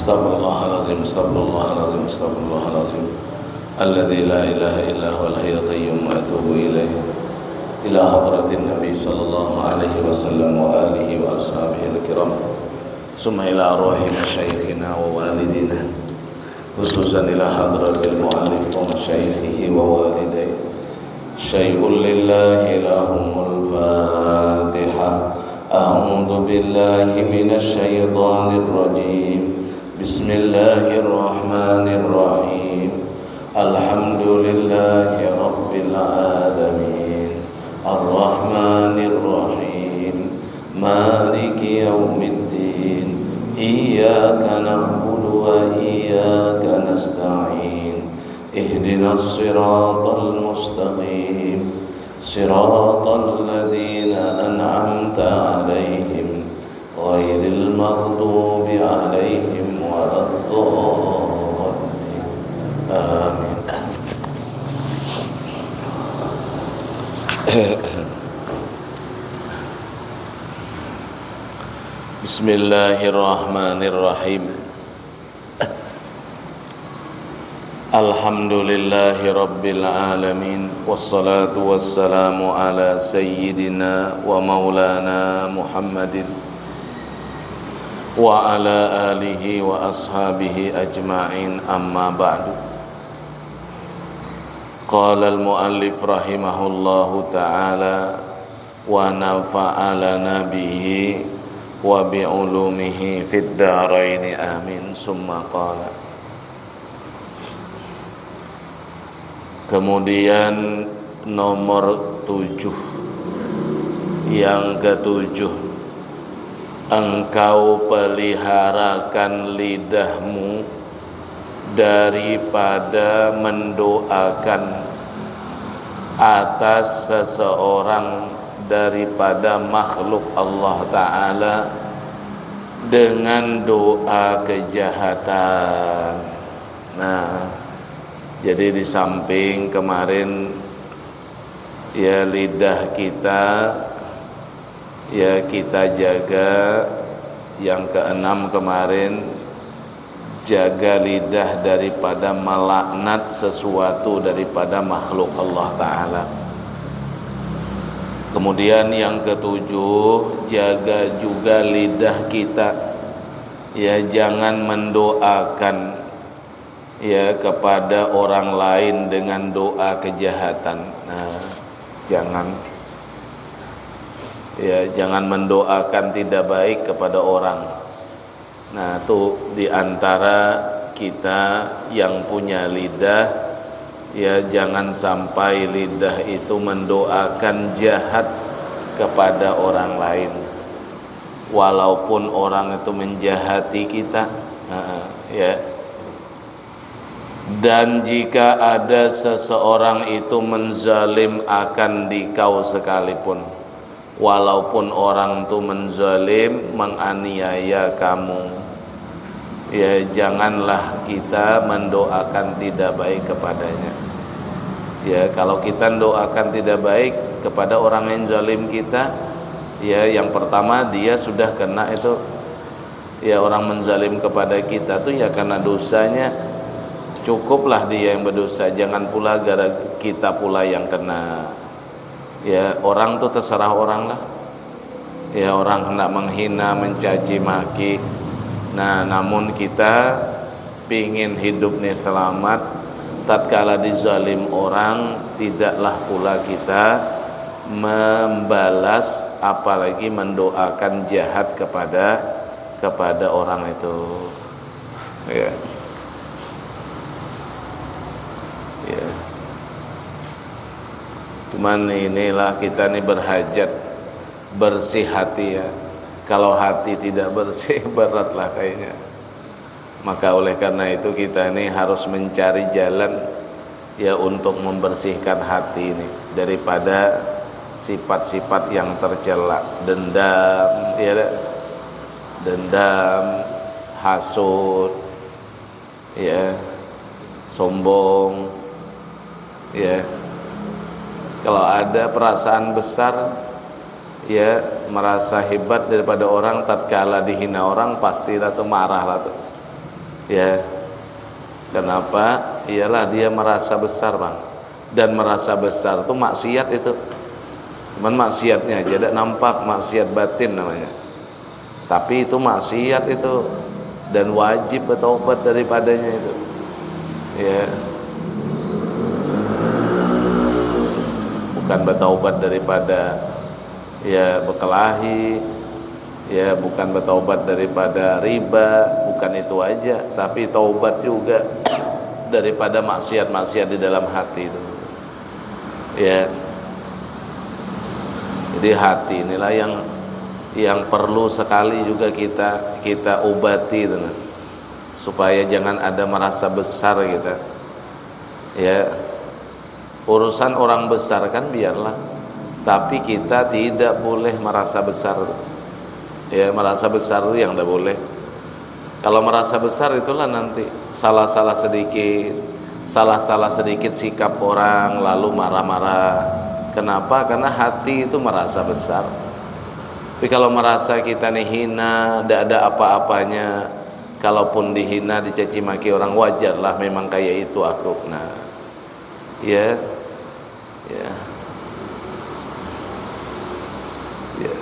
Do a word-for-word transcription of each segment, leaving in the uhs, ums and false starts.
Astagfirullahalazim, astagfirullahalazim, astagfirullahalazim. Alladzi la ilaha illa huwal hayyul qayyum wa atubu ilaih. Ila hadratin Nabi sallallahu alaihi wasallam wa alihi wa ashabihi al-kiram. Summa ila arwahi masyaikhina wa walidina. Khususan ila hadratil muallif wa masyaikhihi wa walidayh. Syai'un lillahi lahumul Fatihah. A'udzu billahi minasy syaithanir rajim. Bismillahirrahmanirrahim. Alhamdulillahi rabbil alamin. Arrahmanir rahim. Maliki yaumiddin. Iyyaka na'budu wa iyyaka nasta'in. Ihdinas siratal mustaqim. Siratal ladzina an'amta 'alaihim ghairil maghdubi 'alaihim waladdallin. Amin. Bismillahirrahmanirrahim. Alhamdulillahirabbil alamin, wassalatu wassalamu ala sayyidina wa maulana Muhammadin wa ala alihi wa ashabihi ajma'in, amma ba'du. Qala al-muallif rahimahullahu ta'ala wa nafa'alana bihi wa bi ulumihi fid daraini, amin, summa qala. Kemudian nomor tujuh, yang ketujuh, engkau peliharakan lidahmu daripada mendoakan atas seseorang daripada makhluk Allah Ta'ala dengan doa kejahatan. Nah, jadi di samping kemarin, ya, lidah kita, ya, kita jaga. Yang keenam kemarin, jaga lidah daripada melaknat sesuatu daripada makhluk Allah Ta'ala. Kemudian yang ketujuh, jaga juga lidah kita. Ya, jangan mendoakan, ya, kepada orang lain dengan doa kejahatan. Nah, jangan. Ya, jangan mendoakan tidak baik kepada orang. Nah, tu di antara kita yang punya lidah, ya, jangan sampai lidah itu mendoakan jahat kepada orang lain. Walaupun orang itu menjahati kita, ha, ya. Dan jika ada seseorang itu menzalim akan dikau sekalipun, walaupun orang tu menzalim, menganiaya kamu, ya, janganlah kita mendoakan tidak baik kepadanya. Ya, kalau kita mendoakan tidak baik kepada orang yang zalim kita, ya, yang pertama dia sudah kena itu. Ya, orang menzalim kepada kita tu ya karena dosanya. Cukuplah dia yang berdosa, jangan pula gara kita pula yang kena. Ya, orang tu terserah orang lah. Ya, orang hendak menghina, mencaci maki. Nah, namun kita pingin hidup ni selamat, tatkala dizalim orang, tidaklah pula kita membalas, apalagi mendoakan jahat kepada kepada orang itu. Ya. Ya. Cuman inilah, kita ni berhajat bersih hati, ya. Kalau hati tidak bersih, beratlah kayaknya. Maka oleh karena itu kita ni harus mencari jalan, ya, untuk membersihkan hati ini daripada sifat-sifat yang tercela, dendam, ya, dendam, hasut, ya, sombong, ya. Kalau ada perasaan besar, ya, merasa hebat daripada orang, tatkala dihina orang, pasti lah tu marah lah tu. Ya, kenapa? Iyalah dia merasa besar, Bang. Dan merasa besar tuh maksiat itu. Cuman maksiatnya aja tidak nampak, maksiat batin namanya. Tapi itu maksiat itu dan wajib bertaubat daripadanya itu. Ya. Bukan bertaubat daripada ya berkelahi, ya bukan bertaubat daripada riba, bukan itu aja, tapi taubat juga daripada maksiat-maksiat di dalam hati itu. Ya. Jadi hati inilah yang yang perlu sekali juga kita kita obati itu, nah. Supaya jangan ada merasa besar kita. Ya. Urusan orang besar kan biarlah, tapi kita tidak boleh merasa besar. Ya, merasa besar itu yang tidak boleh. Kalau merasa besar itulah nanti salah-salah sedikit, salah-salah sedikit sikap orang lalu marah-marah. Kenapa? Karena hati itu merasa besar. Tapi kalau merasa kita nih hina, tidak ada apa-apanya, kalaupun dihina, dicaci maki orang, wajarlah, memang kayak itu aku. Nah, ya, ya, ya.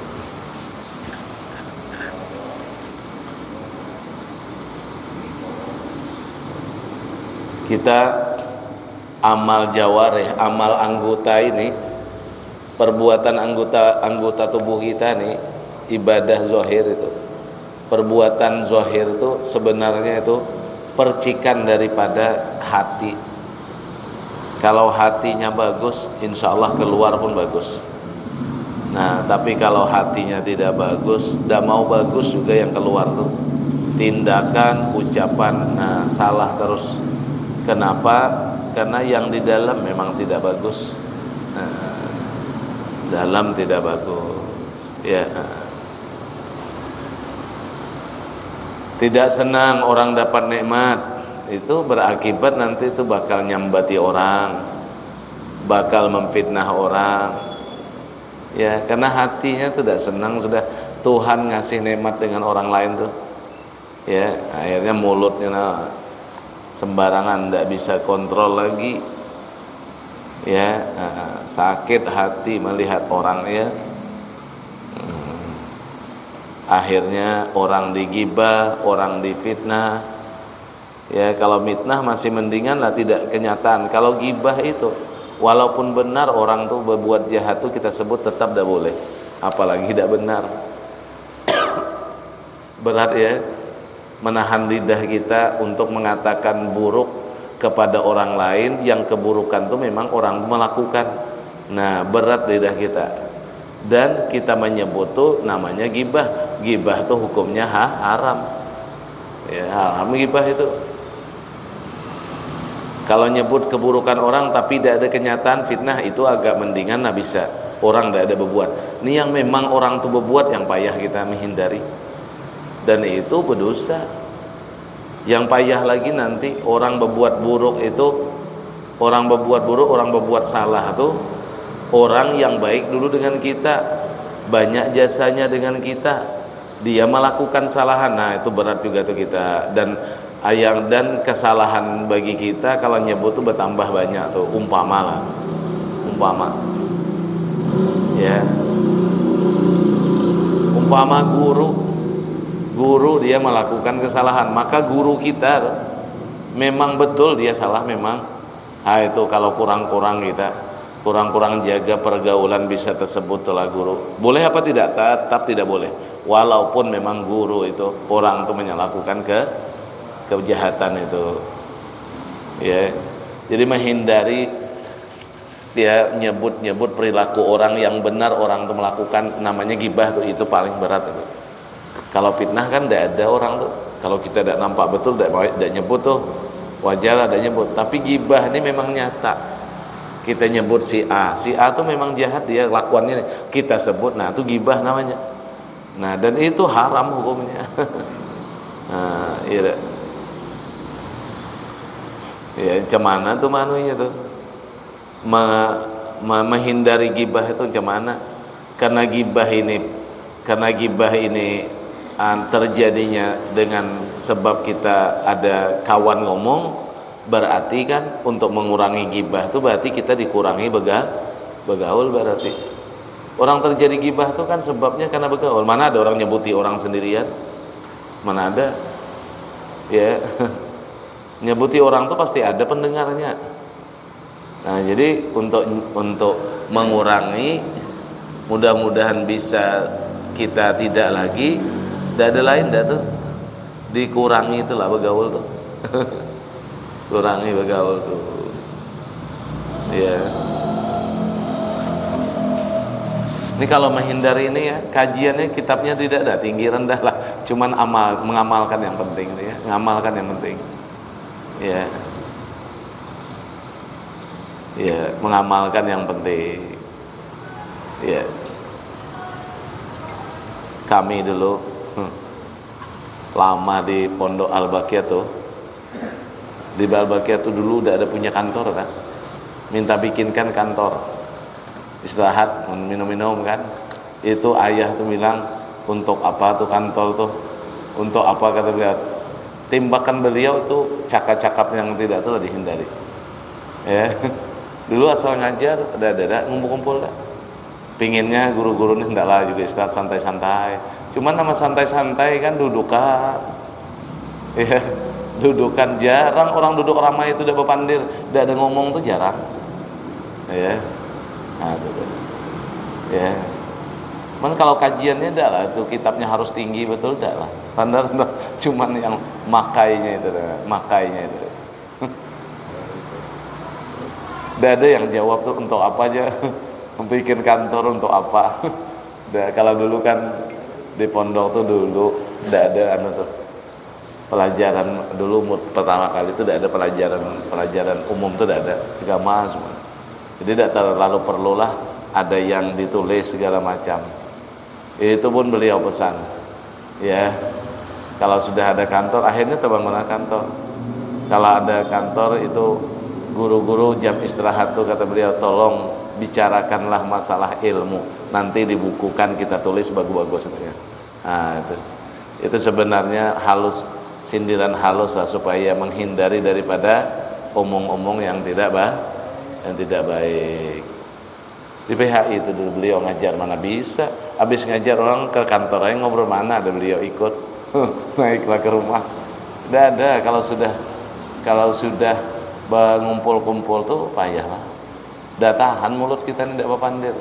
Kita amal jawareh, amal anggota ini, perbuatan anggota anggota tubuh kita nih, ibadah zahir itu. Perbuatan zahir itu sebenarnya itu percikan daripada hati. Kalau hatinya bagus, insya Allah keluar pun bagus. Nah, tapi kalau hatinya tidak bagus, tidak mau bagus juga yang keluar tuh. Tindakan, ucapan, nah, salah terus. Kenapa? Karena yang di dalam memang tidak bagus. Nah, dalam tidak bagus. Ya. Tidak senang orang dapat nikmat, itu berakibat nanti itu bakal nyambati orang, bakal memfitnah orang. Ya, karena hatinya tuh tidak senang sudah Tuhan ngasih nikmat dengan orang lain tuh. Ya, akhirnya mulutnya nah, sembarangan, tidak bisa kontrol lagi. Ya, eh, sakit hati melihat orang ya. Hmm. Akhirnya orang digibah, orang difitnah. Ya, kalau mitnah masih mendingan lah, tidak kenyataan. Kalau gibah itu, walaupun benar orang tuh berbuat jahat tuh kita sebut tetap tidak boleh. Apalagi tidak benar. Berat ya, menahan lidah kita untuk mengatakan buruk kepada orang lain yang keburukan tuh memang orang tuh melakukan. Nah, berat lidah kita. Dan kita menyebut tuh namanya gibah. Gibah tuh hukumnya ha, haram. Ya, haram gibah itu. Kalau nyebut keburukan orang tapi tidak ada kenyataan fitnah, itu agak mendingan lah bisa. Orang tidak ada berbuat. Ini yang memang orang tuh berbuat yang payah kita menghindari. Dan itu berdosa. Yang payah lagi nanti orang berbuat buruk itu, orang berbuat buruk, orang berbuat salah tuh orang yang baik dulu dengan kita, banyak jasanya dengan kita, dia melakukan salahan. Nah, itu berat juga tuh kita. Dan ayang dan kesalahan bagi kita kalau nyebut tuh bertambah banyak tuh, umpama lah. Umpama. Ya. Umpama guru, guru dia melakukan kesalahan, maka guru kita tuh memang betul dia salah memang. Ah, itu kalau kurang-kurang kita, kurang-kurang jaga pergaulan bisa tersebut telah guru. Boleh apa tidak? Tetap tidak boleh. Walaupun memang guru itu orang tuh menyalakukan ke kejahatan itu. Ya. Jadi menghindari dia nyebut-nyebut perilaku orang yang benar orang tuh melakukan, namanya gibah tuh, itu paling berat itu. Kalau fitnah kan tidak ada orang tuh. Kalau kita tidak nampak betul, tidak mau, tidak nyebut tuh. Wajar ada nyebut. Tapi gibah ini memang nyata. Kita nyebut si A. Si A tuh memang jahat dia lakuannya. Kita sebut, nah itu gibah namanya. Nah, dan itu haram hukumnya. Nah, iya. Ya, cemana tuh manunya tuh. Me, me, menghindari gibah itu cemana? Karena gibah ini, karena gibah ini Ah, terjadinya dengan sebab kita ada kawan ngomong, berarti kan untuk mengurangi gibah tu berarti kita dikurangi bega-, begaul berarti. Orang terjadi gibah tu kan sebabnya karena begaul. Mana ada orang nyebuti orang sendirian? Mana ada? Ya. Nyebuti orang tu pasti ada pendengarnya. Nah, jadi untuk, untuk mengurangi, mudah-mudahan bisa kita tidak lagi, tidak ada lain dah tuh. Dikurangi itulah begaul tuh. Kurangi begaul tuh. Ya. Ini kalau menghindari ini ya, kajiannya kitabnya tidak ada tinggi rendah lah. Cuman amal, mengamalkan yang penting ya, mengamalkan yang penting. Ya. Ya, mengamalkan yang penting. Ya. Kami dulu lama di Pondok Al-Baqiyah tuh. Di Al-Baqiyah tuh dulu udah ada punya kantor kan. Minta bikinkan kantor. Istirahat, minum-minum kan. Itu ayah tuh bilang, "Untuk apa tuh kantor tuh? Untuk apa?" kata beliau. Timbakan beliau tuh cakap-cakap yang tidak tuh lah dihindari. Ya. Dulu asal ngajar, ada-ada ngumpul-kumpul dah. Pinginnya guru-guru nih ndak lah juga istirahat santai-santai. Cuman nama santai-santai kan dudukan. Ya, dudukan jarang orang duduk ramai itu udah bepandir, tidak ada ngomong tuh jarang. Ya. Nah, itu tuh. Ya. Cuman kalau kajiannya tidak lah, itu kitabnya harus tinggi betul tidak lah. Tanda-tanda cuman yang makainya itu dah, makainya itu. Tidak ada yang jawab tuh untuk apa aja. Bikin kantor untuk apa? Dah, kalau dulu kan di pondok tuh dulu tidak ada anu tuh pelajaran dulu mut- pertama kali itu tidak ada pelajaran pelajaran umum tuh tidak ada agama semua. Jadi tidak terlalu perlulah ada yang ditulis segala macam. Itu pun beliau pesan, ya, kalau sudah ada kantor, akhirnya terbangunlah kantor. Kalau ada kantor itu guru-guru jam istirahat tuh kata beliau, tolong bicarakanlah masalah ilmu. Nanti dibukukan kita tulis bagus-bagus katanya. Nah, itu. Itu sebenarnya halus, sindiran halus lah supaya menghindari daripada omong-omong yang tidak ba- yang tidak baik. Di P H I itu dulu beliau ngajar mana bisa. Habis ngajar orang ke kantor aja ngobrol mana ada beliau ikut. Naiklah ke rumah. Tidak ada kalau sudah kalau sudah mengumpul-kumpul tuh payahlah. Dah tahan mulut kita ini tidak bapandir.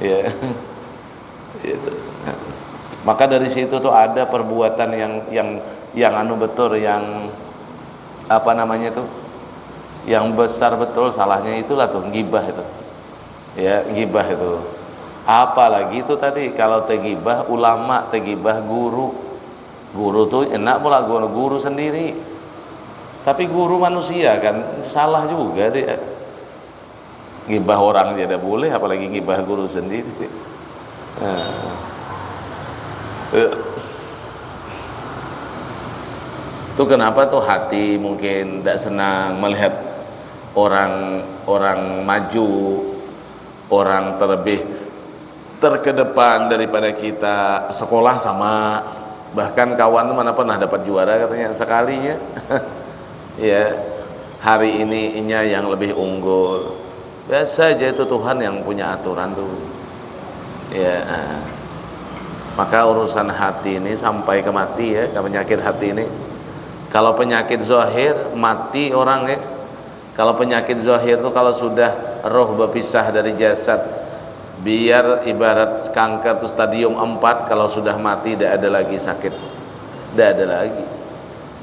Ya. Gitu. Maka dari situ tuh ada perbuatan yang yang yang anu betul yang apa namanya tuh yang besar betul salahnya itulah tuh gibah itu ya gibah itu apalagi itu tadi kalau tegibah ulama tegibah guru guru tuh enak pula guru, guru sendiri tapi guru manusia kan salah juga dia gibah orang aja ada boleh apalagi gibah guru sendiri nah. Eh. Itu kenapa tuh hati mungkin tidak senang melihat orang orang maju orang terlebih terkedepan daripada kita sekolah sama bahkan kawan tuh mana pernah dapat juara katanya sekalinya ya hari ini inya yang lebih unggul biasa aja itu Tuhan yang punya aturan tuh ya maka urusan hati ini sampai ke mati ya ke penyakit hati ini kalau penyakit zahir mati orang ya kalau penyakit zahir tuh kalau sudah roh berpisah dari jasad biar ibarat kanker tuh stadium empat kalau sudah mati tidak ada lagi sakit tidak ada lagi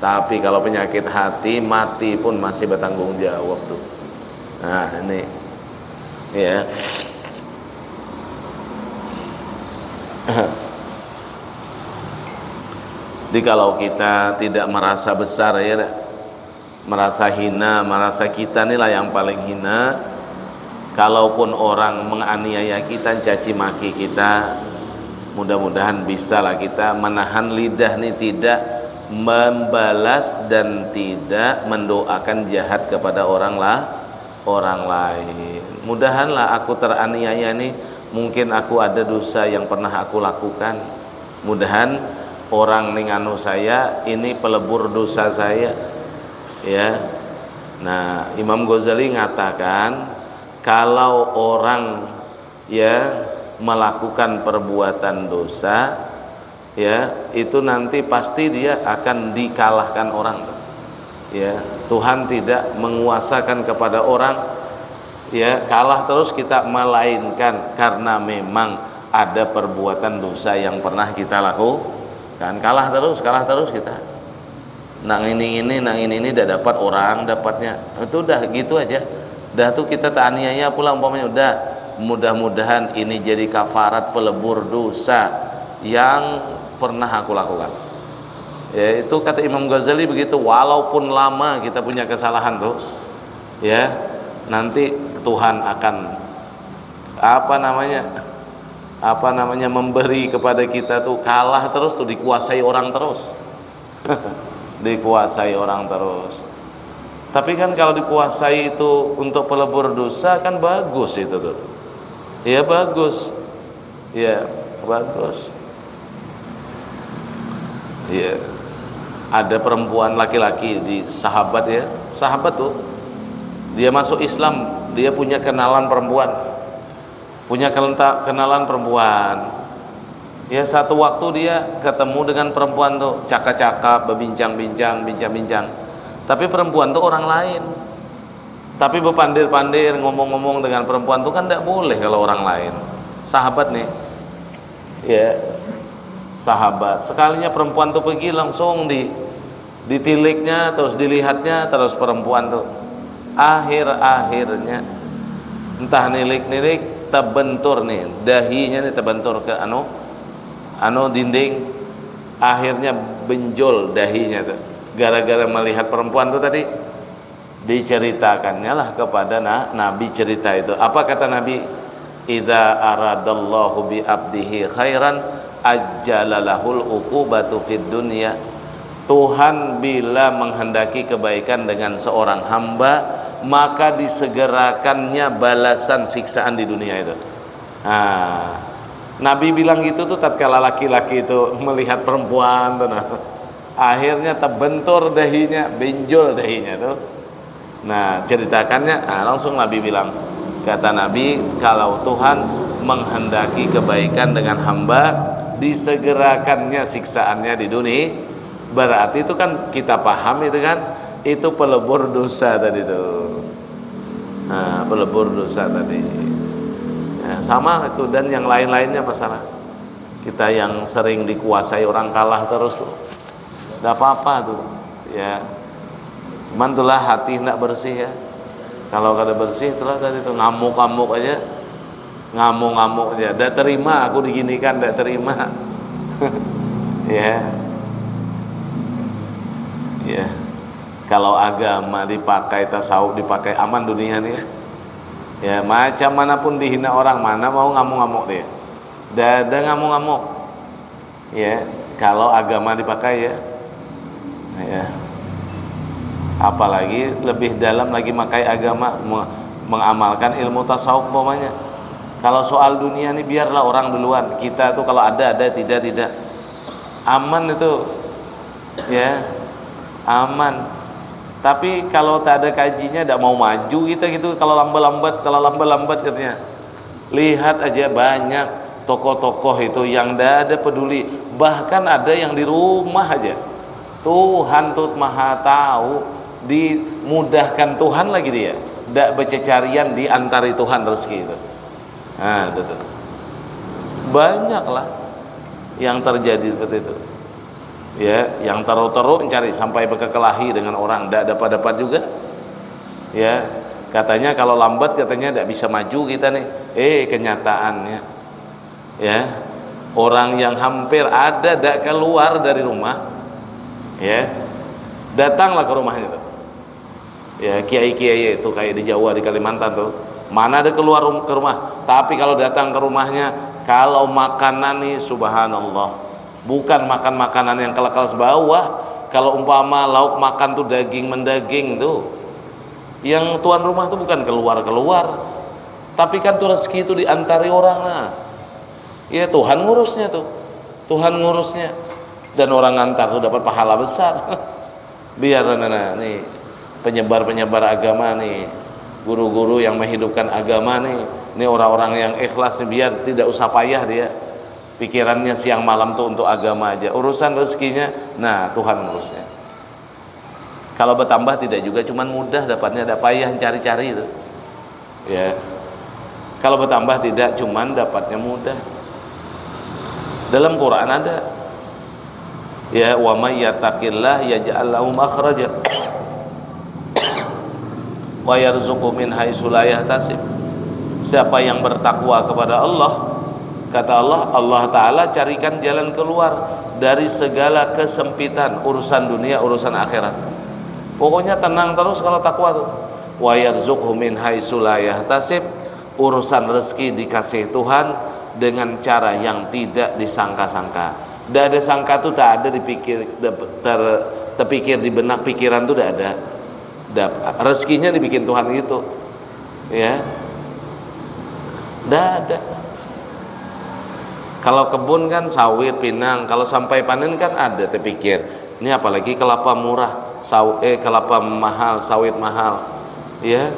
tapi kalau penyakit hati mati pun masih bertanggung jawab tuh nah ini ya jadi kalau kita tidak merasa besar ya merasa hina merasa kita inilah yang paling hina kalaupun orang menganiaya kita caci maki kita mudah-mudahan bisalah kita menahan lidah ini tidak membalas dan tidak mendoakan jahat kepada orang lah orang lain mudahanlah aku teraniaya ini mungkin aku ada dosa yang pernah aku lakukan mudahan orang nih nganu saya, ini pelebur dosa saya, ya. Nah, Imam Ghazali ngatakan, kalau orang, ya, melakukan perbuatan dosa, ya, itu nanti pasti dia akan dikalahkan orang. Ya, Tuhan tidak menguasakan kepada orang, ya, kalah terus kita, melainkan karena memang ada perbuatan dosa yang pernah kita lakukan. Kalah terus, kalah terus kita. Nang ini, ini, nang ini, ini dah dapat orang dapatnya. Itu dah gitu aja. Dah tuh kita tak aniaya pula umpamanya. Udah, mudah-mudahan ini jadi kafarat pelebur dosa yang pernah aku lakukan. Ya, itu kata Imam Ghazali begitu, walaupun lama kita punya kesalahan tuh, ya, nanti Tuhan akan, apa namanya, apa namanya, memberi kepada kita tuh, kalah terus tuh, dikuasai orang terus. Dikuasai orang terus. Tapi kan kalau dikuasai itu untuk pelebur dosa kan bagus itu tuh. Ya bagus. Ya, bagus. Ya. Ada perempuan, laki-laki di sahabat, ya. Sahabat tuh. Dia masuk Islam, dia punya kenalan perempuan. Punya kelenta-, kenalan perempuan. Ya, satu waktu dia ketemu dengan perempuan tuh, cakap-cakap, berbincang-bincang, bincang-bincang. Tapi perempuan tuh orang lain. Tapi berpandir-pandir, ngomong-ngomong dengan perempuan tuh kan tidak boleh kalau orang lain. Sahabat nih. Ya, sahabat. Sekalinya perempuan tuh pergi, langsung di, ditiliknya, terus dilihatnya, terus perempuan tuh. Akhir-akhirnya, entah nilik-nilik, terbentur nih, dahinya nih terbentur ke anu, anu dinding. Akhirnya benjol dahinya tuh. Gara-gara melihat perempuan tuh tadi. Diceritakannya lah kepada na-, Nabi cerita itu. Apa kata Nabi? "Idza aradallahu bi abdihi khairan, ajjalalahul uqubatu fid dunya." Tuhan bila menghendaki kebaikan dengan seorang hamba, maka disegerakannya balasan siksaan di dunia itu. Nah, Nabi bilang gitu tuh tatkala laki-laki itu melihat perempuan tuh, nah. Akhirnya terbentur dahinya, benjol dahinya tuh. Nah, ceritakannya, nah, langsung Nabi bilang, kata Nabi, kalau Tuhan menghendaki kebaikan dengan hamba, disegerakannya siksaannya di dunia. Berarti itu kan kita paham itu kan, itu pelebur dosa tadi tuh. Nah, pelebur dosa tadi. Nah, sama itu dan yang lain-lainnya masalah. Kita yang sering dikuasai orang kalah terus tuh. Nggak apa-apa tuh, ya. Cuman itulah hati nggak bersih ya. Kalau kada bersih itulah tadi tuh ngamuk-ngamuk aja. Ngamuk-ngamuk aja. Nggak terima aku diginikan, nggak terima. Ya. Ya. Kalau agama dipakai, tasawuf dipakai, aman dunia nih ya. Ya, macam mana pun dihina orang, mana mau ngamuk-ngamuk dia. Nggak ada ngamuk-ngamuk. Ya, kalau agama dipakai ya. Ya. Apalagi lebih dalam lagi makai agama, me-, mengamalkan ilmu tasawuf umpamanya. Kalau soal dunia nih biarlah orang duluan. Kita tuh kalau ada, ada, tidak, tidak. Aman itu. Ya. Aman. Tapi kalau tak ada kajinya, tidak mau maju kita gitu. Kalau lambat-lambat, kalau lambat-lambat katanya. Lihat aja banyak tokoh-tokoh itu yang tidak ada peduli. Bahkan ada yang di rumah aja. Tuhan tuh maha tahu, dimudahkan Tuhan lagi dia. Tidak bercecarian, diantari Tuhan rezeki itu. Nah, itu tuh. Banyaklah yang terjadi seperti itu. Ya, yang teruk-teruk mencari sampai berkekelahi dengan orang, tidak dapat-dapat juga. Ya, katanya kalau lambat katanya tidak bisa maju kita nih. Eh, kenyataannya, ya, orang yang hampir ada tidak keluar dari rumah, ya, datanglah ke rumahnya tuh. Ya, kiai-kiai itu kayak di Jawa, di Kalimantan tuh. Mana ada keluar rum-, ke rumah. Tapi kalau datang ke rumahnya, kalau makanan nih, subhanallah. Bukan makan makanan yang kelakal sebawah. Kalau umpama lauk makan tuh daging mendaging tuh. Yang tuan rumah tuh bukan keluar-keluar. Tapi kan tuh rezeki itu diantari orang, nah. Ya, Tuhan ngurusnya tuh. Tuhan ngurusnya. Dan orang ngantar tuh dapat pahala besar. Biar nah, nih, penyebar-penyebar agama nih, guru-guru yang menghidupkan agama nih, nih orang-orang yang ikhlas nih, biar tidak usah payah dia. Pikirannya siang malam tuh untuk agama aja. Urusan rezekinya, nah, Tuhan ngurusnya. Kalau bertambah tidak juga, cuman mudah dapatnya, ada payah cari-cari itu. Ya. Kalau bertambah tidak, cuman dapatnya mudah. Dalam Quran ada. Ya, wa may yattaqillah yaj'al lahu makhraja wa yarzuqhu min haitsu la yahtasib. Siapa yang bertakwa kepada Allah, kata Allah, Allah Ta'ala carikan jalan keluar dari segala kesempitan urusan dunia, urusan akhirat. Pokoknya tenang terus kalau takwa tuh. Wa yarzuqhu min haitsu la yahtasib, urusan rezeki dikasih Tuhan dengan cara yang tidak disangka-sangka. Tidak ada sangka tuh, tak ada dipikir ter, terpikir di benak pikiran tuh tidak ada. Dap, rezekinya dibikin Tuhan gitu. Ya. Tidak ada. Kalau kebun kan sawit, pinang, kalau sampai panen kan ada terpikir. Ini apalagi kelapa murah, saw, eh, kelapa mahal, sawit mahal. Ya.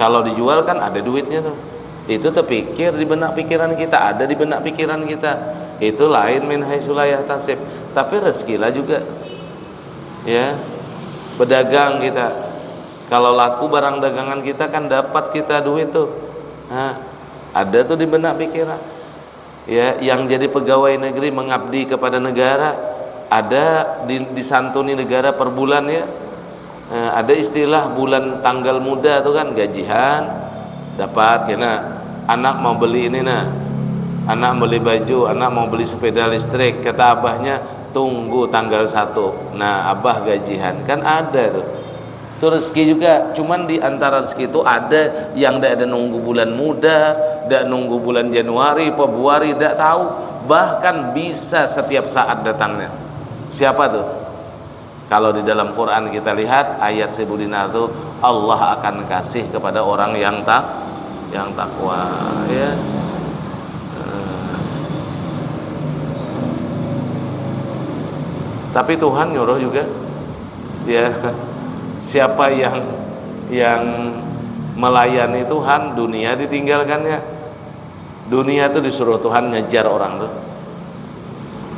Kalau dijual kan ada duitnya tuh. Itu terpikir di benak pikiran kita, ada di benak pikiran kita. Itu lain min haitsu la yahtasib. Tapi rezekilah juga. Ya. Pedagang kita. Kalau laku barang dagangan kita kan dapat kita duit tuh. Nah, ada tuh di benak pikiran. Ya, yang jadi pegawai negeri mengabdi kepada negara, ada di, disantuni negara per bulan ya. Eh, ada istilah bulan tanggal muda tuh kan gajian dapat kena, anak mau beli ini nah, anak beli baju, anak mau beli sepeda listrik, kata abahnya tunggu tanggal satu, nah abah gajian, kan ada tuh. Itu rezeki juga, cuman di antara rezeki itu ada yang tidak ada nunggu bulan muda, tidak nunggu bulan Januari, Februari, tidak tahu, bahkan bisa setiap saat datangnya. Siapa tuh? Kalau di dalam Quran kita lihat ayat seribu dinar tuh, Allah akan kasih kepada orang yang tak yang takwa, ya. Eh. Tapi Tuhan nyuruh juga, ya, siapa yang yang melayani Tuhan, dunia ditinggalkannya. Dunia tuh disuruh Tuhan ngejar orang tuh.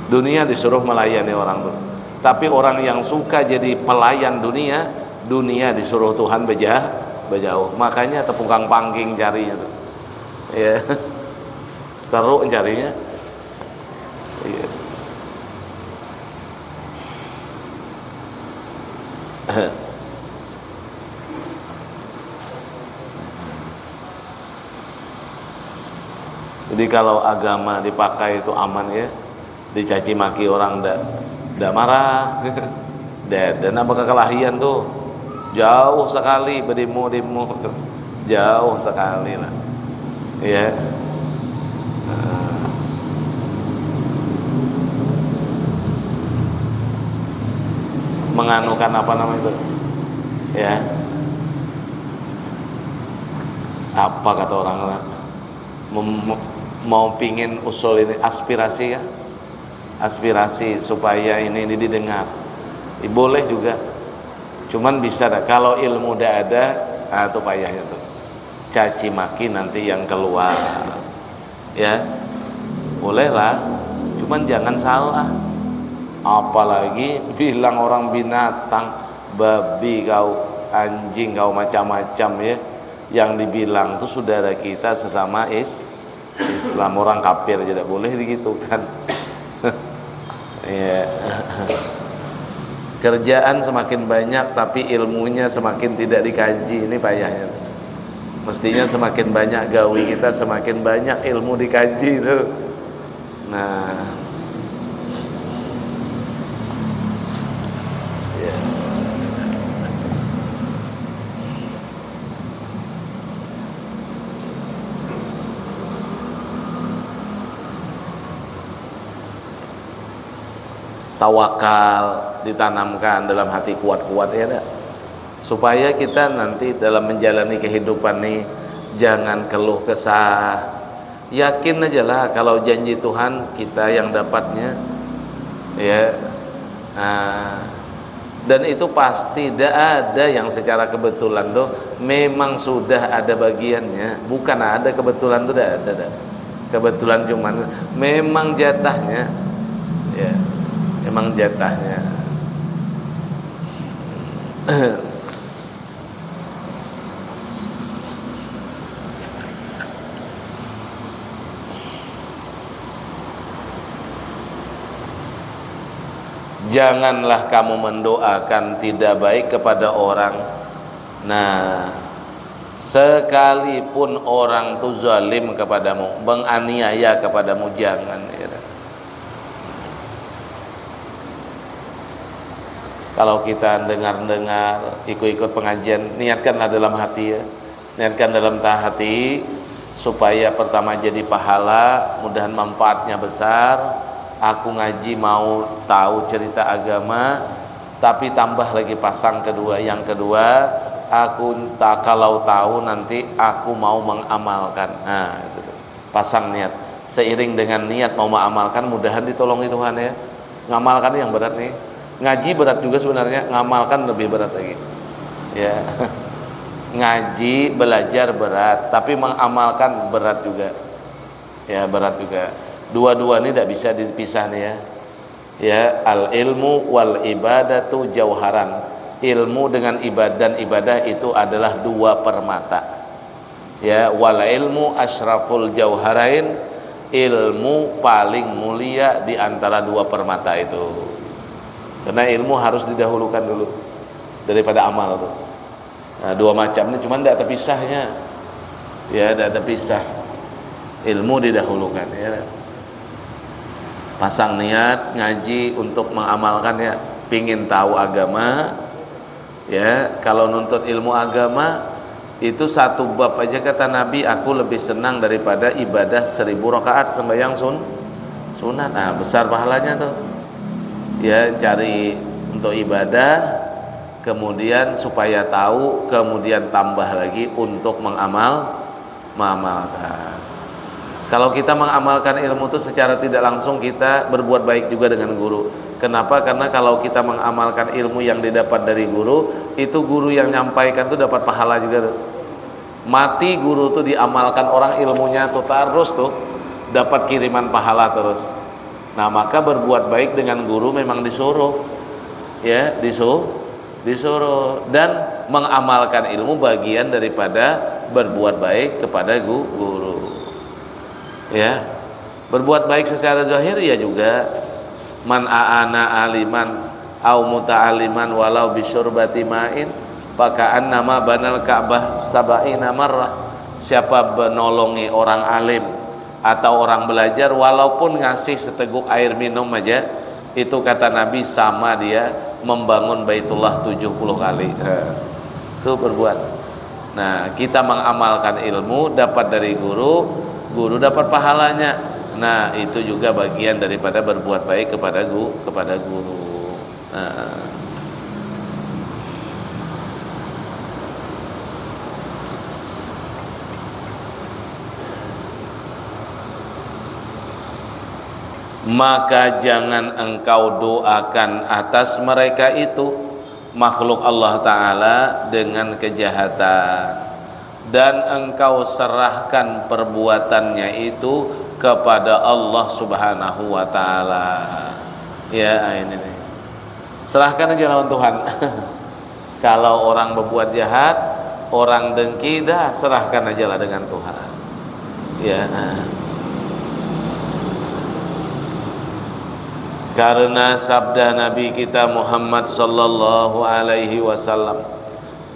Dunia disuruh melayani orang tuh. Tapi orang yang suka jadi pelayan dunia, dunia disuruh Tuhan bejah, bejauh. Makanya tepungkang pangking carinya tuh. Ya. Teruk carinya. Iya. Jadi kalau agama dipakai itu aman ya, dicaci maki orang ndak ndak marah. Ndak ada nama kekelahian tuh. Jauh sekali bedimu-dimu tuh. Jauh sekali lah. Ya. Nah. Menganukan apa nama itu? Ya. Apa kata orang lah? Mem- mau pingin usul ini aspirasi ya, aspirasi supaya ini, ini didengar. Boleh juga, cuman bisa dah kalau ilmu dah ada, nah, itu payahnya tuh caci maki nanti yang keluar. Ya, bolehlah, cuman jangan salah. Apalagi bilang orang binatang, babi kau, anjing kau, macam-macam ya. Yang dibilang tuh saudara kita sesama is Islam, orang kafir aja tidak boleh digitukan. Ya. Kerjaan semakin banyak tapi ilmunya semakin tidak dikaji, ini payahnya. Mestinya semakin banyak gawi kita, semakin banyak ilmu dikaji itu. Nah. Ya. Tawakal ditanamkan dalam hati kuat-kuat ya dah. Supaya kita nanti dalam menjalani kehidupan nih jangan keluh kesah. Yakin aja lah kalau janji Tuhan kita yang dapatnya. Ya. Nah, dan itu pasti tidak ada yang secara kebetulan tuh, memang sudah ada bagiannya. Bukan ada kebetulan tuh, tidak ada dah. Kebetulan cuman memang jatahnya. Ya. Memang jatahnya. Janganlah kamu mendoakan tidak baik kepada orang. Nah, sekalipun orang tu zalim kepadamu, menganiaya kepadamu, jangan, ya. Kalau kita dengar-dengar, ikut-ikut pengajian, niatkanlah dalam hati, ya. Niatkan dalam hati supaya pertama jadi pahala, mudahan manfaatnya besar. Aku ngaji mau tahu cerita agama, tapi tambah lagi pasang kedua. Yang kedua, aku tak, kalau tahu nanti aku mau mengamalkan. Nah, itu tuh. Pasang niat. Seiring dengan niat mau mengamalkan, mudahan ditolongi Tuhan, ya. Ngamalkan yang berat nih. Ngaji berat juga sebenarnya, ngamalkan lebih berat lagi. Ya. Ngaji, belajar berat, tapi mengamalkan berat juga. Ya, berat juga. Dua-dua ini tidak bisa dipisah nih, ya. Ya, al ilmu wal ibadatu jauharan. Ilmu dengan ibadah, dan ibadah itu adalah dua permata. Ya, wal ilmu asyraful jauharain, ilmu paling mulia di antara dua permata itu. Karena ilmu harus didahulukan dulu daripada amal tuh. Nah, dua macam ini cuman tidak terpisahnya. Ya, tidak terpisah. Ilmu didahulukan, ya. Pasang niat ngaji untuk mengamalkan, ya, pingin tahu agama, ya. Kalau nuntut ilmu agama itu satu bab aja, kata Nabi, aku lebih senang daripada ibadah seribu rakaat sembahyang sun sunat. Nah, besar pahalanya tuh, ya, cari untuk ibadah, kemudian supaya tahu, kemudian tambah lagi untuk mengamal mengamalkan. Kalau kita mengamalkan ilmu itu secara tidak langsung kita berbuat baik juga dengan guru. Kenapa? Karena kalau kita mengamalkan ilmu yang didapat dari guru, itu guru yang nyampaikan tuh dapat pahala juga tuh. Mati guru tuh diamalkan orang ilmunya tuh terus tuh, dapat kiriman pahala terus. Nah, maka berbuat baik dengan guru memang disuruh. Ya, disuruh, disuruh. Dan mengamalkan ilmu bagian daripada berbuat baik kepada gu- guru. Ya. Berbuat baik secara zahir, ya juga. Man aana aliman au muta'aliman walau bisyurbati ma'in, paka'annama banal Ka'bah sab'ina marrah. Siapa menolongi orang alim atau orang belajar, walaupun ngasih seteguk air minum aja, itu kata Nabi sama dia membangun Baitullah tujuh puluh kali. Ha. Itu berbuat. Nah, kita mengamalkan ilmu dapat dari guru, guru dapat pahalanya. Nah, itu juga bagian daripada berbuat baik kepada gu kepada guru. Nah. Maka jangan engkau doakan atas mereka itu, makhluk Allah Ta'ala, dengan kejahatan, dan engkau serahkan perbuatannya itu kepada Allah Subhanahu wa Ta'ala. Ya, ini nih. Serahkan aja lawan Tuhan. Kalau orang berbuat jahat, orang dengki, dah, serahkan aja lah dengan Tuhan. Ya. Karena sabda Nabi kita Muhammad sallallahu alaihi wasallam,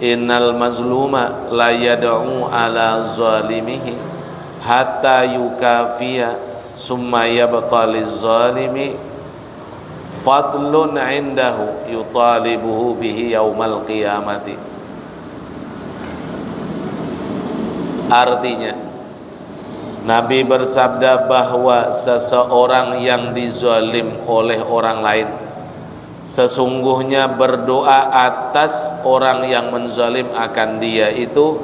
"Innal mazluma la yad'u ala zalimihi hatta yukafiya, summa yabqa lizzalimi fadlun indahu yutalibuhu bihi yaumal qiyamati." Artinya, Nabi bersabda bahwa seseorang yang dizalim oleh orang lain, sesungguhnya berdoa atas orang yang menzalim akan dia itu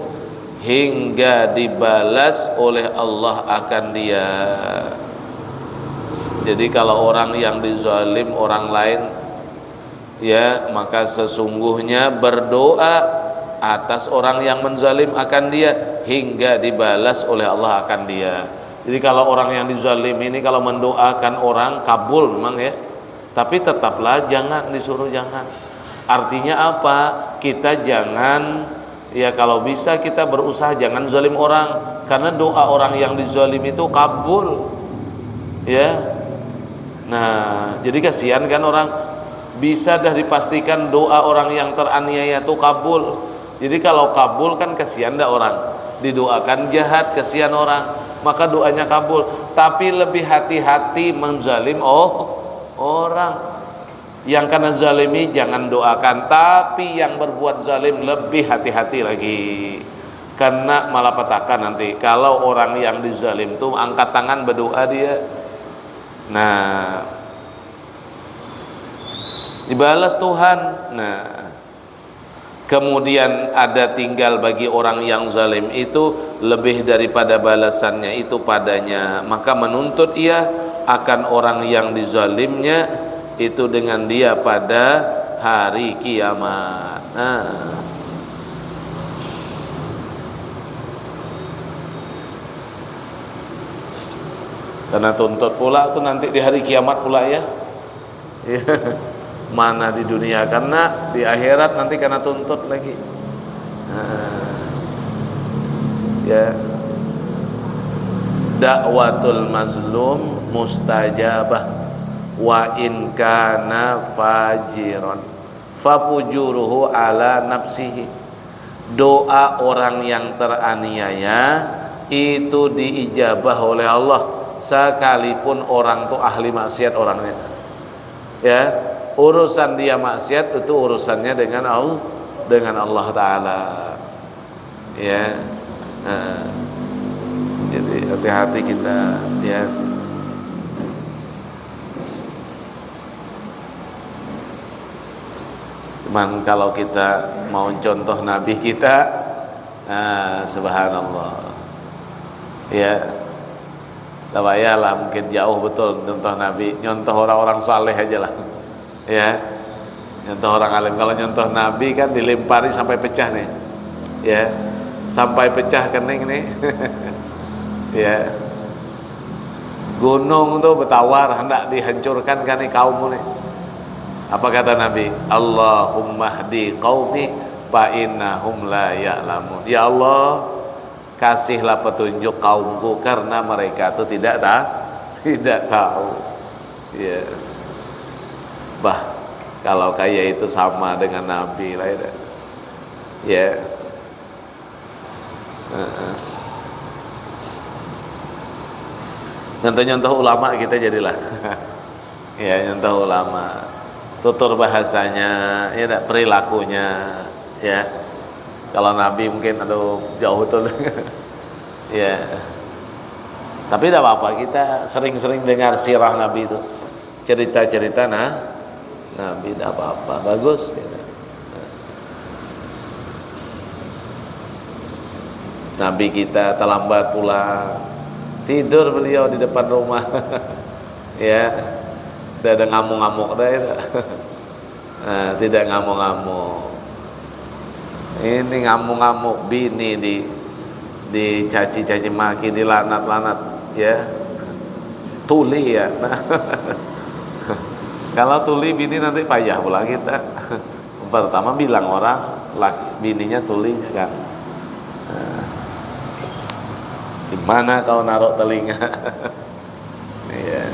hingga dibalas oleh Allah akan dia. Jadi kalau orang yang dizalim orang lain, ya, maka sesungguhnya berdoa atas orang yang menzalim akan dia hingga dibalas oleh Allah akan dia. Jadi kalau orang yang dizalim ini kalau mendoakan orang, kabul memang, ya. Tapi tetaplah jangan, disuruh jangan. Artinya apa? Kita jangan, ya, kalau bisa kita berusaha jangan zalim orang, karena doa orang yang dizalim itu kabul, ya. Nah, jadi kasihan kan orang, bisa dah dipastikan doa orang yang teraniaya itu kabul. Jadi kalau kabul kan kasihan dah orang, didoakan jahat, kasihan orang, maka doanya kabul. Tapi lebih hati-hati menzalim, oh, orang. Yang kena zalimi jangan doakan, tapi yang berbuat zalim lebih hati-hati lagi. Kena malapetaka nanti. Kalau orang yang dizalim tu angkat tangan berdoa dia. Nah, dibalas Tuhan. Nah, kemudian ada tinggal bagi orang yang zalim itu lebih daripada balasannya itu padanya, maka menuntut ia akan orang yang dizalimnya itu dengan dia pada hari kiamat. Nah. Karena tuntut pula tu nanti di hari kiamat pula, ya. Ya. Mana di dunia kena, di akhirat nanti kena tuntut lagi. Nah, ya. Dakwatul mazlum mustajabah wa in kana fajiron fafujuruhu ala nafsihi. Doa orang yang teraniaya itu diijabah oleh Allah sekalipun orang tu ahli maksiat orangnya. Ya, urusan dia maksiat itu urusannya dengan Allah, dengan Allah Taala. Ya. Nah, jadi hati-hati kita, ya. Cuman kalau kita mau contoh Nabi kita, nah, subhanallah. Ya. Tak payahlah mungkin jauh betul contoh Nabi, nyontoh orang-orang saleh aja lah. Ya. Nyontoh orang alim. Kalau nyontoh Nabi kan dilempari sampai pecah nih. Ya. Sampai pecah kening nih. Ya. Gunung tu betawar hendak dihancurkan kani kaum ni. Apa kata Nabi? Allahumma hdi qaumi fa innahum la ya'lamun. Ya Allah, kasihlah petunjuk kaumku karena mereka tu tidak tahu, tidak tahu. Ya. Bah, kalau kaya itu sama dengan Nabi lah itu. Ya. Heeh. Nyontoh-nyontoh ulama kita jadilah. Ya, nyontoh ulama. Tutur bahasanya, ya dak, perilakunya, ya. Kalau Nabi mungkin, aduh, jauh betul. Ya. Tapi tidak apa-apa, kita sering-sering dengar sirah Nabi itu. Cerita-cerita nah, Nabi, tidak apa-apa, bagus. Nabi kita terlambat pulang, tidur beliau di depan rumah. Ya, tidak ada ngamuk-ngamuk dah itu. Nah, tidak ngamuk-ngamuk. Ini ngamuk-ngamuk bini di dicaci-caci maki, dilanat-lanat, ya. Tuli, ya. Nah, kalau tuli bini nanti payah pula kita. Pertama bilang orang laki bininya tuli, ya kan. Nah, di mana kau naruh telinga? Iya.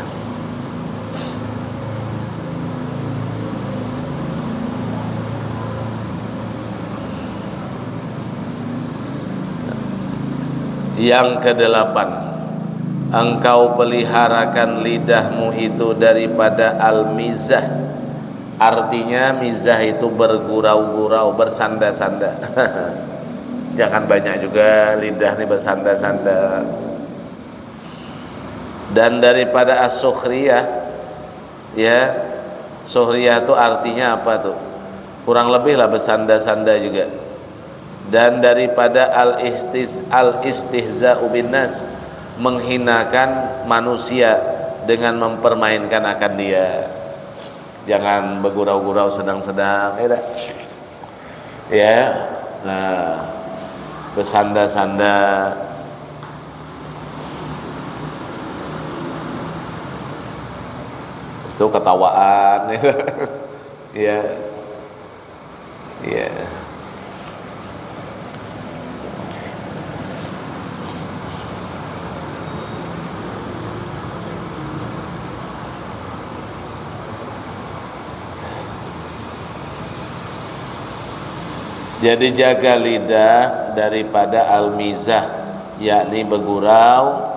Yang kedelapan, engkau peliharakan lidahmu itu daripada al-mizah. Artinya mizah itu bergurau-gurau, bersanda-sanda. Jangan banyak juga lidah nih bersanda-sanda. Dan daripada as-sukhriyah, ya, sukhriyah itu artinya apa tuh? Kurang lebih lah bersanda-sanda juga. Dan daripada al-istis al-istihza'u bin nas, menghinakan manusia. dengan mempermainkan akan dia. Jangan begurau-gurau sedang-sedang, ya dah. Ya, nah, bersanda-sanda. Habis itu ketawaan, ya. Ya. Jadi jaga lidah daripada al-mizah, yakni begurau,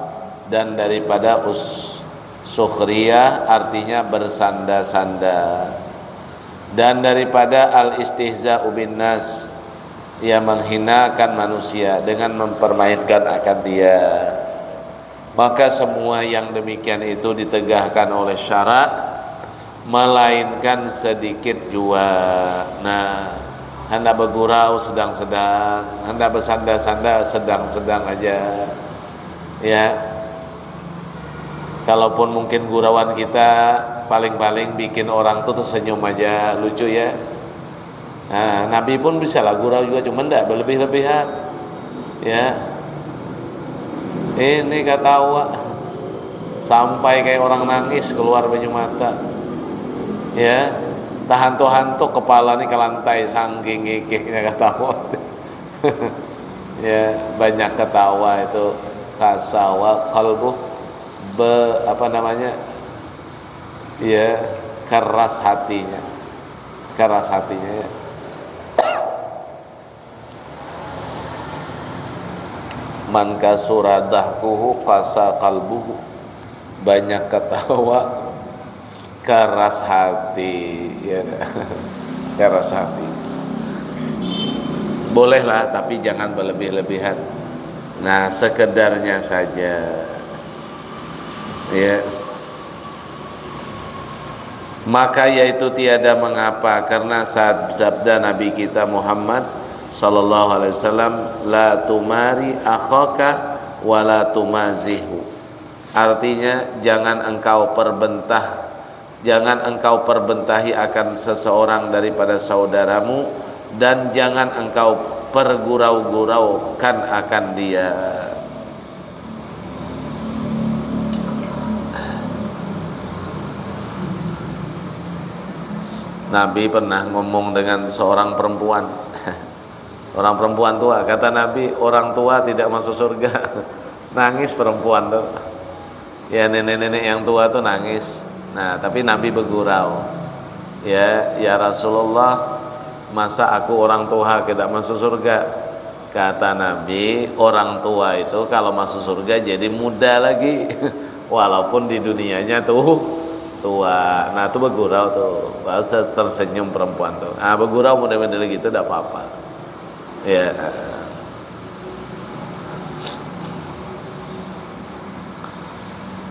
dan daripada us-, sukhriyah, artinya bersanda-sanda. Dan daripada al-istihza'u bin nas, ia menghinakan manusia dengan mempermainkan akan dia. Maka semua yang demikian itu ditegahkan oleh syarak, melainkan sedikit jua. Nah, hendak begurau sedang-sedang, hendak bersanda-sanda sedang-sedang aja. Ya. Kalaupun mungkin gurauan kita paling-paling bikin orang tuh tersenyum aja, lucu ya. Nah, Nabi pun bisa lah gurau juga, cuman ndak berlebih-lebihan. Ya. Ini katawa sampai kayak orang nangis, keluar banyu mata. Ya. Tahantuk-hantuk kepala nih ke lantai, sangking ngikihnya katawa. Ya, banyak ketawa itu, kasawa kalbu be, apa namanya? Ya, keras hatinya. Keras hatinya, ya. Man kasura dahkuhu kasa kalbuhu. Banyak ketawa, keras hati, ya. Keras hati. Bolehlah, tapi jangan berlebih-lebihan. Nah, sekedarnya saja. Ya. Maka yaitu tiada mengapa, karena sab-, sabda Nabi kita Muhammad sallallahu alaihi wasallam, "La tumari akhaka wa la tumazihhu." Artinya, jangan engkau perbentah, jangan engkau perbentahi akan seseorang daripada saudaramu, dan jangan engkau pergurau-guraukan akan dia. Nabi pernah ngomong dengan seorang perempuan. Orang perempuan tua, kata Nabi, "Orang tua tidak masuk surga." Nangis perempuan tuh. Ya, nenek-nenek yang tua tuh nangis. Nah, tapi Nabi begurau. Ya, "Ya Rasulullah, masa aku orang tua tidak masuk surga?" Kata Nabi, "Orang tua itu kalau masuk surga jadi muda lagi." Walaupun di dunianya tuh tua. Nah, tuh begurau tuh. Baru ter-, tersenyum perempuan tuh. Ah, begurau model-model gitu, ndak apa-apa. Ya.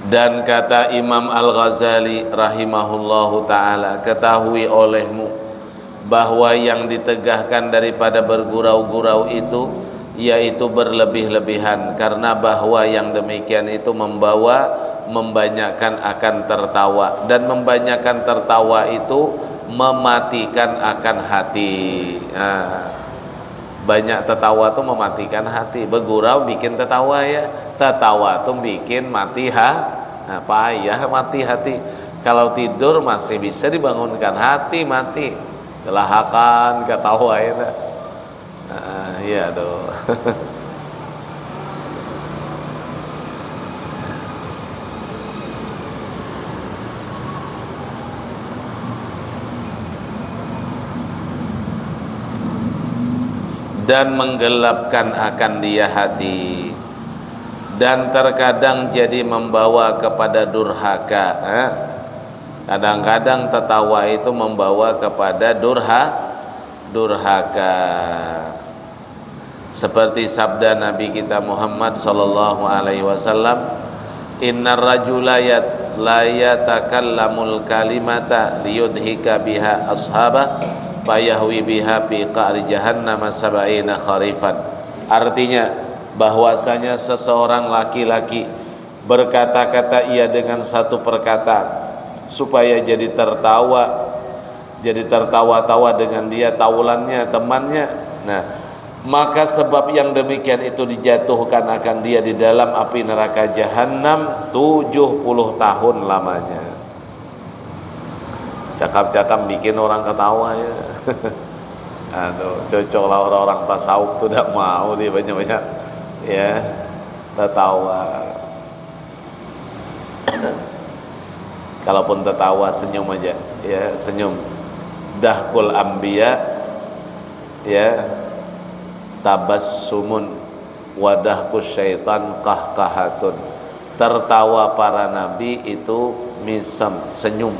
Dan kata Imam Al-Ghazali rahimahullahu ta'ala, "Ketahui olehmu bahwa yang ditegahkan daripada bergurau-gurau itu, yaitu berlebih-lebihan, karena bahwa yang demikian itu membawa membanyakkan akan tertawa, dan membanyakkan tertawa itu mematikan akan hati." Nah, banyak tetawa tuh mematikan hati. Begurau bikin tetawa, ya. Tetawa tuh bikin mati ha-, nah, payah mati hati. Kalau tidur masih bisa dibangunkan, hati mati. Kelahakan ketawa, ya, nah. Ah, iya tuh. Dan menggelapkan akan dia hati, dan terkadang jadi membawa kepada durhaka, eh? Kadang-kadang tetawa itu membawa kepada durha-, durhaka. Seperti sabda Nabi kita Muhammad sallallahu alaihi wasallam, "Innar rajula yat-, la yatakallamul kalimata liyudhika biha ashabah, fayahwi biha fi qa'ri jahannama sab'ina kharifan." Artinya, bahwasanya seseorang laki-laki Berkata-kata ia dengan satu perkataan, supaya jadi tertawa, jadi tertawa-tawa dengan dia taulannya, temannya. Nah, maka sebab yang demikian itu dijatuhkan akan dia di dalam api neraka Jahannam tujuh puluh tahun lamanya. Cakap-cakap bikin orang ketawa, ya. Aduh, cocok lah orang-orang tasawuf tuh, tidak mau dia banyak-banyak, ya, tertawa. Kalaupun tertawa, senyum aja, ya, senyum. Dahkul ambiya, ya, tabassumun, wadahku syaitan kahkahatun. Tertawa para nabi itu misem, senyum.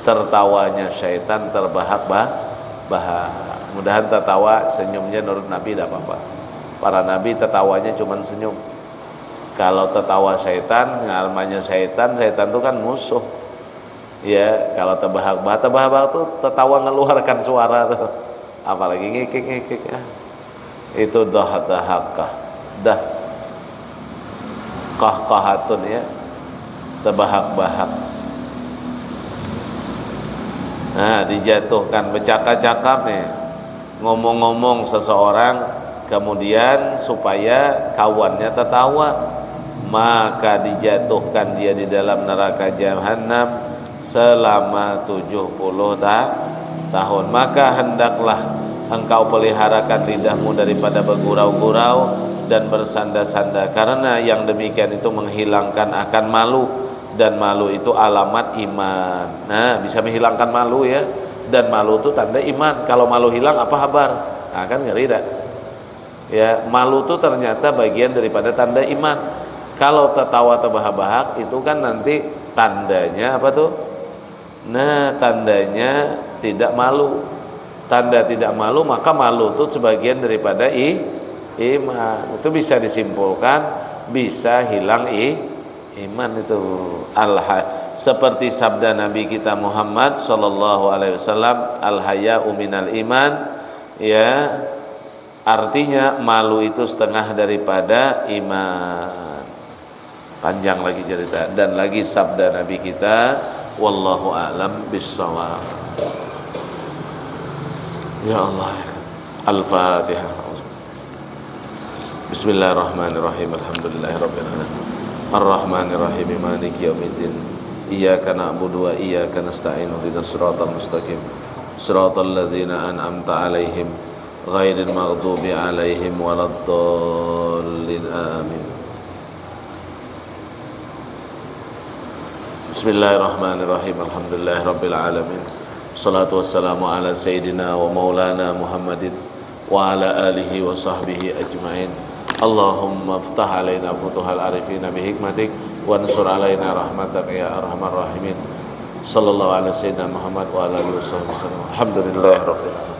Tertawanya syaitan terbahak-bahak. Mudahan tertawa, senyumnya menurut nabi tidak apa-apa. Para nabi tertawanya cuman senyum. Kalau tertawa syaitan, namanya syaitan, syaitan itu kan musuh. Ya, kalau terbahak-bahak, terbahak-bahak tuh tertawa ngeluarkan suara tuh. Apalagi ngikik-ngikik, ya. Itu dah, dahakah. Dah. Kahkahatun, ya. Terbahak-bahak. Nah, dijatuhkan, bercakap-cakap nih. Ngomong-ngomong seseorang, kemudian supaya kawannya tertawa, maka dijatuhkan dia di dalam neraka Jahannam selama tujuh puluh ta-, tahun. Maka hendaklah engkau peliharakan lidahmu daripada bergurau-gurau dan bersanda-sanda, karena yang demikian itu menghilangkan akan malu, dan malu itu alamat iman. Nah, bisa menghilangkan malu, ya. Dan malu itu tanda iman. Kalau malu hilang, apa habar? Nah, kan ngeri dah. Ya, malu itu ternyata bagian daripada tanda iman. Kalau tertawa terbahak-bahak, itu kan nanti tandanya apa tuh? Nah, tandanya tidak malu. Tanda tidak malu, maka malu itu sebagian daripada i-, iman. Itu bisa disimpulkan, bisa hilang i-, iman itu. Alha-, seperti sabda Nabi kita Muhammad sallallahu alaihi wasallam, "Al-haya'u minal iman." Ya, artinya malu itu setengah daripada iman. Panjang lagi cerita dan lagi sabda Nabi kita, wallahu a'lam bissawab. Ya Allah, ya. Al-Fatihah. Bismillahirrahmanirrahim. Alhamdulillahirabbil alamin. Arrahmanirrahim. Maliki yaumiddin. Iyyaka na'budu wa iyyaka nasta'in. Ihdinas siratal mustaqim. Siratal ladzina an'amta 'alaihim ghairil maghdubi 'alaihim waladdallin. Amin. Bismillahirrahmanirrahim. Alhamdulillahirabbil alamin. Salatu wassalamu ala sayyidina wa maulana Muhammadin wa ala alihi wa sahbihi ajmain. Allahumma ftah alaina futuhal arifina bihikmatik, wansur alaina rahmatak ya arhamar rahimin. Sallallahu ala sayyidina Muhammad wa ala alihi wa sahbihi wasallam. Alhamdulillahirabbil alamin.